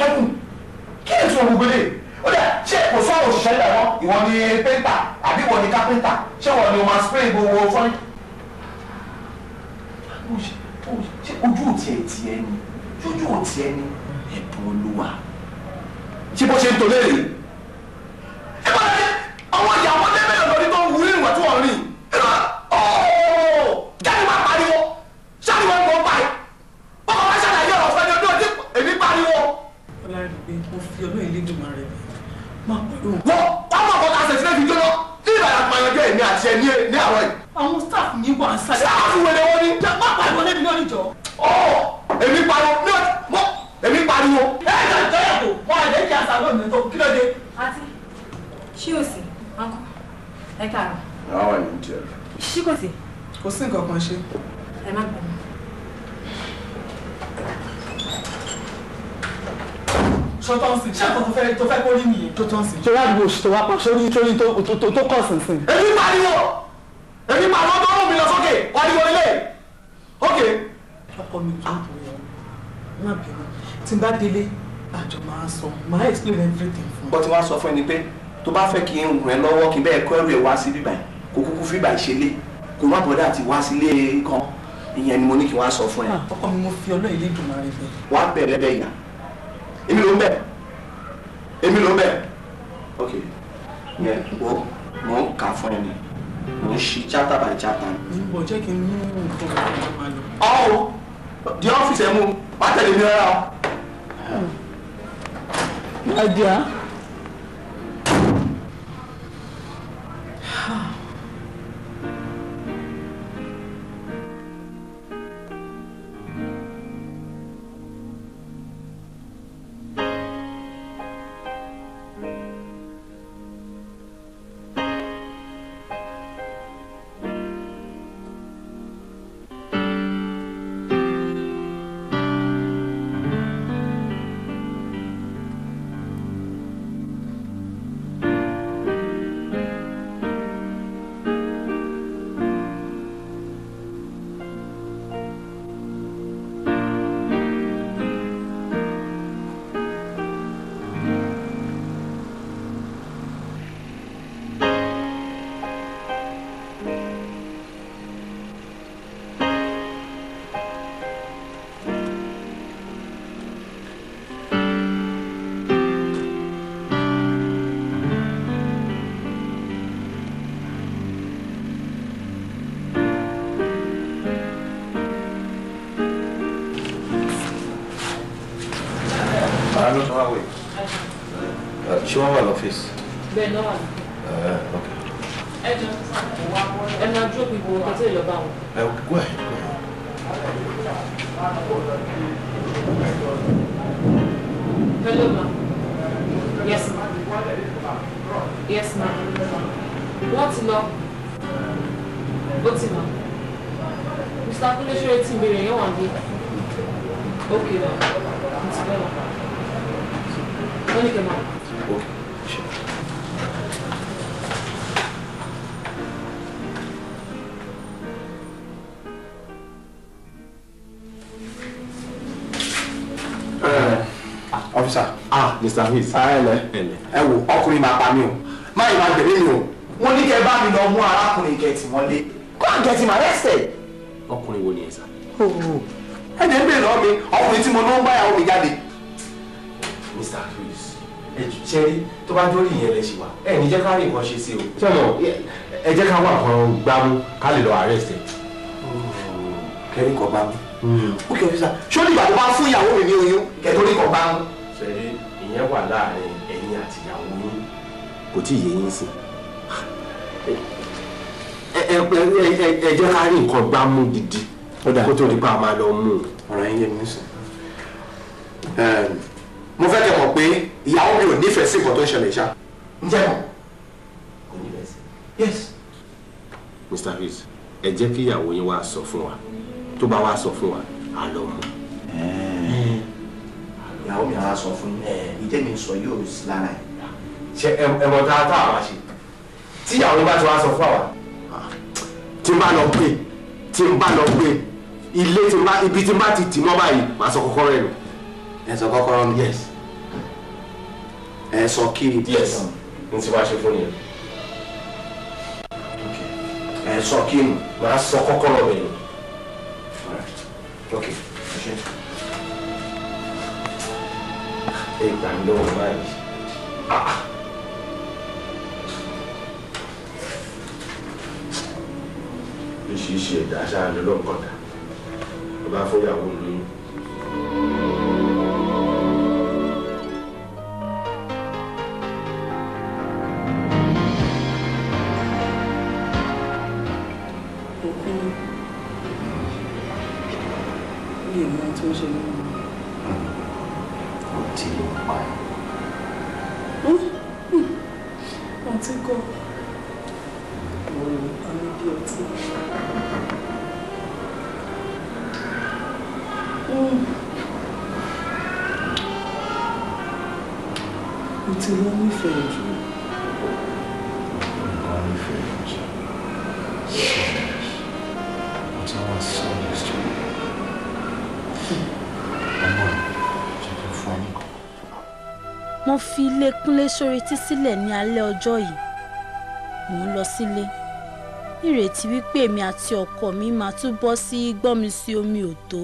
Ẹkùn kí ni ìtumọ̀ gbogbo lè ó dà ṣé kò sọ àwọn òṣìṣẹ́ nígbà wọn ìwọ ni pẹ́ńtà àbí ìwọ ni kápẹ́ńtà ṣé ìwọ ni o máa spray gbogbo fọ́nì. Ṣé ojú òtí ẹ̀ tiẹ̀ ni ojú òtí ẹ̀ ni ẹ̀bùn olúwa ṣé bó ṣe ń tolé rè é bá dé àwọn ìyàwó débẹ̀ lórí tó ń wú ìwà tí wọ́n rìn jáde máa pariwo ṣáà ni wọ́n ń gbọ́ báyìí ọkọ̀ máa ṣàlàyé ọ̀rọ̀ fún ẹni ọdún ọdún èmi pariwo. Ọlárìngbé mo fi Ọlọ́run Elédùmarè bẹ̀ máa pariwo. Wọ́n ọmọ ọkọ̀ ta ṣẹ̀ṣẹ̀ fi jóná ní Ìbàdàn àpàyànjọ èmi àti ẹ ní àárọ̀ yìí. Àwọn staff mi wà ń sáré. Staff wẹ̀lẹ̀ wọ́n ní. Má pariwo lẹ́mi lórí jọ. Ọ èmi pariwo mọ èmi pariwo. Ẹ jọ ìjọyàwó wọn àlẹ́ kí àṣà lónìí tó kí ló dé. Àti ṣé o sì uncle ẹ káàárọ̀. How are you dear? Ṣé kò sí? Kò sí nǹkan kan ṣe. Ẹ má bẹ̀rù. Ṣọtọ́nsìn ṣé àkọ́ tó fẹ́ kó rí nìyẹn. Ṣọtọ́nsìn. Ṣé wàá dìbò tó wá pa sórí sórí tó kọ̀ sínsìn. Èmi pariwo èmi pariwo tó rún mi lọ sókè pariwo lélẹ̀ ókè. Ọkọ mi tó ń bọ̀ yọ má bínú tí n bá délé àjọ máa sọ máa explain everything fún un. Bọ́ tí wọ́n sọ fún ẹni pé tó bá fẹ́ kí n rìn ẹ́ lọ́wọ́ kí n bẹ́ẹ̀ kọ́ ẹrù ẹ̀ wá sí bíbá yìí kò kúkú fíbà ìṣẹ̀lẹ̀ kò má bọ̀dá àti wá sílé kan ìyẹn ni mo ní kí wọ́n á sọ fún ẹ. Ọkọ mi mo fi Ọlọ́run Elédùmarè bẹ̀. Wàá bẹ̀rẹ̀ bẹ́ẹ̀ yà èmi ló ń bẹ̀ èmi ló ń bẹ̀ ok yẹn wo mò ń kà fún ẹ ni mò ń ṣí chapter by chapter. Níbo jẹ́ kí n mú nǹkan kan máa lọ. Ọ̀ di ọ́fíìsì ẹ̀ mú má tẹ̀lé mi rárá o. My dear. Ṣé wọ́n wà lọ́fíìsì? Bẹ́ẹ̀ náà wà ní. Ẹ jọ ẹ máa dúró pé gbogbo nǹkan tó lè lọ bá wọn. Go ahead, go ahead. Hello ma. Yes ma. Yes ma. Wọ́n ti lọ. Ó ti mà. Mr. Kunle ṣeré tí ń béèrè yẹn wà ní. Ok ma. Mo ti bẹ́ẹ̀ wà. Wọ́n ní kẹ́ máa. Okay, sure. Officer. Ah, Mr. Hayes. Ẹ wo ọkùnrin máa pa mí o. Má yìí máa gbẹ̀mí mi o. Wọ́n ní kẹ́ bá mi lọ mú arákùnrin kẹ́tì mọ́lé. Go and get him arrested. Ọkùnrin wo ni ẹ sá? Ẹ jẹ́ ń bèèrè lọ́wọ́ mi, ọkùnrin tí mo ló ń bá ìyàwó mi jáde. Mr. Hayes, ṣe rí tó bá dórí ìyẹn lẹ ṣì wá ẹ ní jẹ́ ká rí nǹkan ṣe sí o. Ṣé mo ẹ jẹ́ ká wá nǹkan gbámú ká lè lọ arrest ẹ. Kẹ́rí nǹkan gbámú. Ok officer, ṣó ní ìgbà tó bá fún ìyàwó mi ní oyún kẹ́tó rí nǹkan gbámú? Ṣe rí ìyẹn wà láàrin ẹ̀yin àti ìyàwó yín kò tí ì yé yín sí. Ẹ jẹ́ ká rí nǹkan gbámú gidi kó tó di pa máa lọ mú un. Ọ̀rọ̀ yín yé mi sìn. Mo fẹ́ kẹ́ mọ̀ pé ìyàwó mi ò nífẹ̀ẹ́ sí nǹkan tó ń ṣẹlẹ̀ ṣá. Ǹjẹ́ mọ̀? Kò nífẹ̀ẹ́ sí. Yes. Mr. Hayes, ẹ jẹ́ kí ìyàwó yín wá sọ fún wa tó bá wá sọ fún wa á lọ mú. Ìyàwó mi á sọ fún yín ìjẹ́ mi sọ yóò sí lára ẹ̀. Ṣé ẹ mọ̀ tá a wá ṣe tí ìyàwó yín bá ti wá sọ fún àwa tí n bá lọ gbé tí n bá lọ gbé ilé tí n bá ibi tí n bá ti tì mọ́ báyìí màá sọ kọ́kọ́rọ́ ẹ̀ nù. Ẹ sọ kọ́kọ́rọ́ mi. Yes. Ẹ sọ kí. Yes, n ti wá ṣe fún yẹn. Ẹ sọ kí ni. Màá sọ kọ́kọ́rọ́ bẹ̀ ni. Ok. Ẹ gbà mí lọ́wọ́ báyìí. Oríṣiríṣi ẹ̀dá aṣáá ló lọ́kọ̀dá. Ló bá fún ìyàwó lóyún. Mi ò mọ ohun tó ń ṣe nínú. Ọtí ló ń pa ẹ́. Ọtí kọ́. Àmì bí ọtí. Mo ti lọ nífẹ̀ẹ́ jù. Mo nífẹ̀ẹ́ jù. So much. Mo ti wá so used to it. Ọmọ jẹ́ kí n fún ẹ nìkan. Mo fi ilé Kúnlé Ṣóretí sílẹ̀ ní alẹ́ ọjọ́ yìí. Mò ń lọ sílé. Nírètí wípé èmi àti ọkọ mi máa tún bọ́ sí gbọ́nmi sí omi ò tó.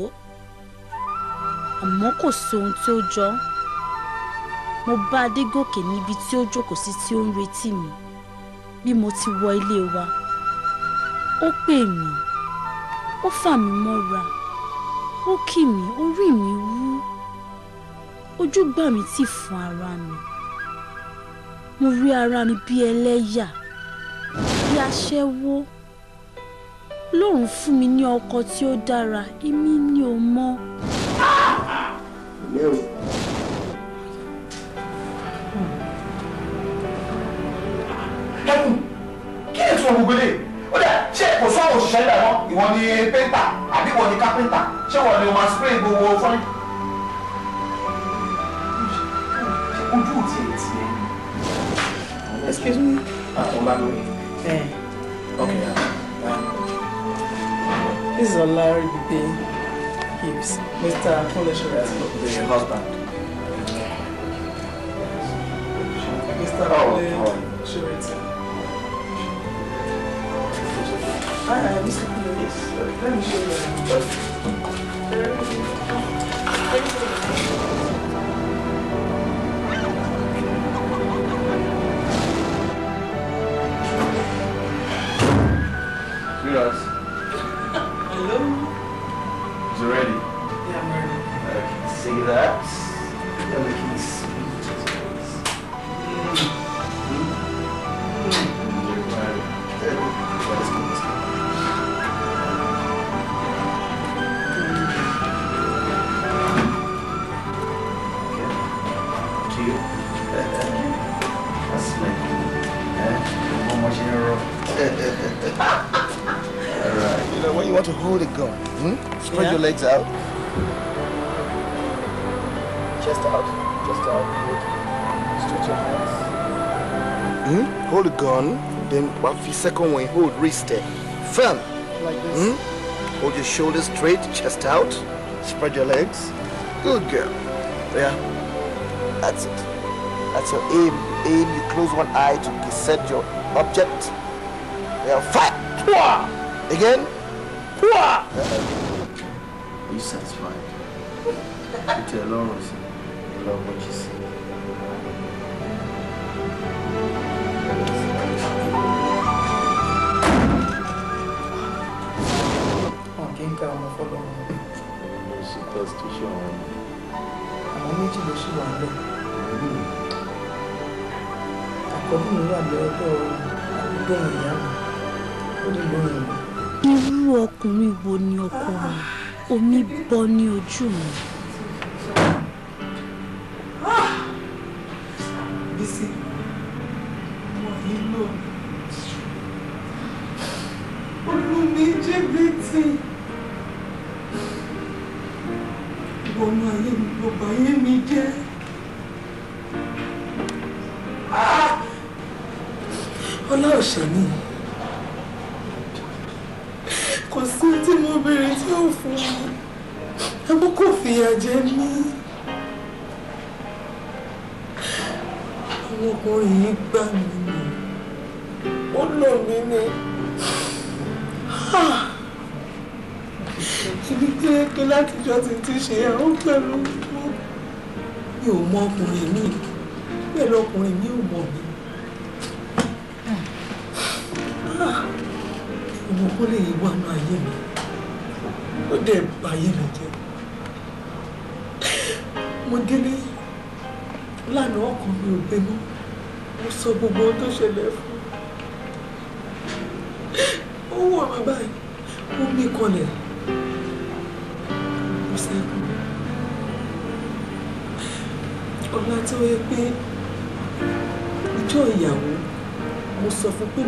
Àmọ́ kò sí ohun tí ó jọ. Mo bá Adégòkè níbi tí ó jókòó sí tí ó ń retí mi. Bí mo ti wọ ilé wa, ó pè mí, ó fà mí mọ́ra, ó kì mí, orí mi wú. Ojú gbà mí tì fún ara mi. Mo rí ara mi bí ẹlẹ́yà, bí aṣẹ́wó. Lóun fún mi ní ọkọ tí ó dára, èmi ni ò mọ̀. Ẹkùn, kí ni ìtumọ̀ gbogbo eléyìí? Ó dà, ṣé kò sọ àwọn òṣìṣẹ́ nígbà mọ́? Ìwọ ni pẹ́ńtà àbí ìwọ ni kápẹ́ńtà? Ṣé ìwọ ni o máa spray gbogbo fọ́nì? Ṣé ojú ò tiẹ̀ tiẹ̀ ni? Excuse me. Ah, Olawale. Eh. Okay. This is Olaribigbe Gibbs, Mr. Kunle Ṣóretí. The husband. Mr. Oh, Kunle how are you? Ṣóretí. Hi, Mr. Kunle. Yes. Let me show you. Sweetheart, Hello. is it ready? Yeah, I'm ready. I can see that. You're looking sweet as always. Let's go, let's go. Okay. To you. That's my queen. Eh? One more general. All right. You know, when you want to hold a gun, spread Yeah. your legs out. Chest out. Chest out. Good. Stretch your hands. Hold the gun. Then one second one, hold wrist there. Firm. Like this. Hold your shoulders straight, chest out. Spread your legs. Good girl. Yeah. That's it. That's your aim. Aim. You close one eye to set your object. Yeah. Fire. Again. Are you satisfied? You tell Lawrence you love what you see. Wọn kì í ka ọmọ fọlọ́run. Superstition. Àwọn méjì ló ṣì wà nílẹ̀. Àkọ́bí mi wà lọ́dọ̀ àbúrò ìyá mi. Ó ní lóyún mi. Irú ọkùnrin wo ni ọkọ mi? Omi bọ́ ní ojú mi. Bísí, wọ́n yìí lò mí. Ó lù mí jìbìtì. Wọnú ayé mi, gbogbo ayé mi jẹ́. Ọlá ọ̀sẹ̀ mi. Kò sí tí mo béèrè tí ó fún mi. Àmọ́ kò fìyà jẹ mí. Ọmọkùnrin yìí gbà mí ni, ó lò mí ni. Ibi tí ó ké látijọ́ ti ti ṣe ìyàwó pẹ̀lú mi ò mọ ọkùnrin mi, pẹ̀lú ọkùnrin mi ò mọ̀ mi. Ọmọkùnrin yìí wà ní ayé mi, ó dẹ̀ bà ayé mi jẹ́. Mo délé lánàá, ọkàn mi ò gbé mọ́, mo sọ gbogbo ohun tó ṣẹlẹ̀ fún un. Ó wọ̀ mí báyìí, ó mí kọlẹ̀, mo sẹ́kù. Ọlá tí ó yẹ pé ìjọ ìyàwó, mo sọ fún pé